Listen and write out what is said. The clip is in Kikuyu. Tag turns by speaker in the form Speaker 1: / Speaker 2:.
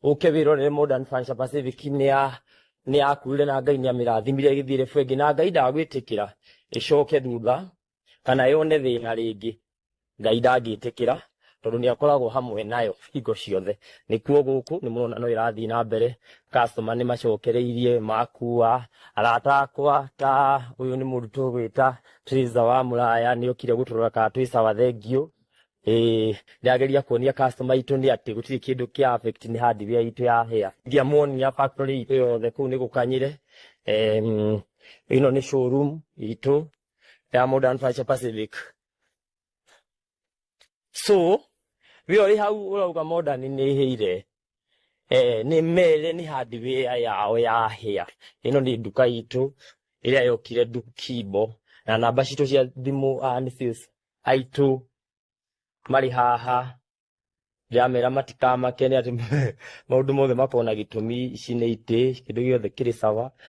Speaker 1: Ũke wĩrorere Modern Furniture Pacific nĩ yakuire na Ngai nĩ amĩrathimire ĩgĩthiĩ level ĩngĩ, na Ngai ndagwĩtĩkĩra ĩcoke thutha kana yone thĩna rĩngĩ. Ngai ndangĩtĩkĩra tondũ nĩ akoragwo hamwe nayo hingo ciothe. Nĩkuo gũkũ nĩ mũrona no ĩrathiĩ na mbere, customer nĩ macokereirie makua. Arata akwa ta ũyũ nĩ mũndũ tũgwĩta Teresa wa Mũraya, nĩ okire gũtũrora kana twĩ sawa, thengiũ. Ĩĩ, ndĩrageria kuonia customer itũ nĩ atĩ gũtirĩ kĩndũ kĩa affect nĩ hardware itũ ya hĩa. Ndiamuonia factory itũ yothe kũu nĩ gũkanyire. Ĩno nĩ showroom itũ ya Modern Furniture Pacific. So we ũrĩ hau ũrauga Modern nĩ ĩhĩire, nĩ mere nĩ hardware yao ya hĩa. Ĩno nĩ nduka itũ ĩrĩa yokire Kimbo, na namba citũ cia thimũ nĩ sales aitũ marĩ haha. Ndĩramera matikamake nĩ atĩ maũndũ mothe makoragwo na gĩtũmi. Ici nĩ itĩ, kĩndũ gĩothe kĩrĩ sawa.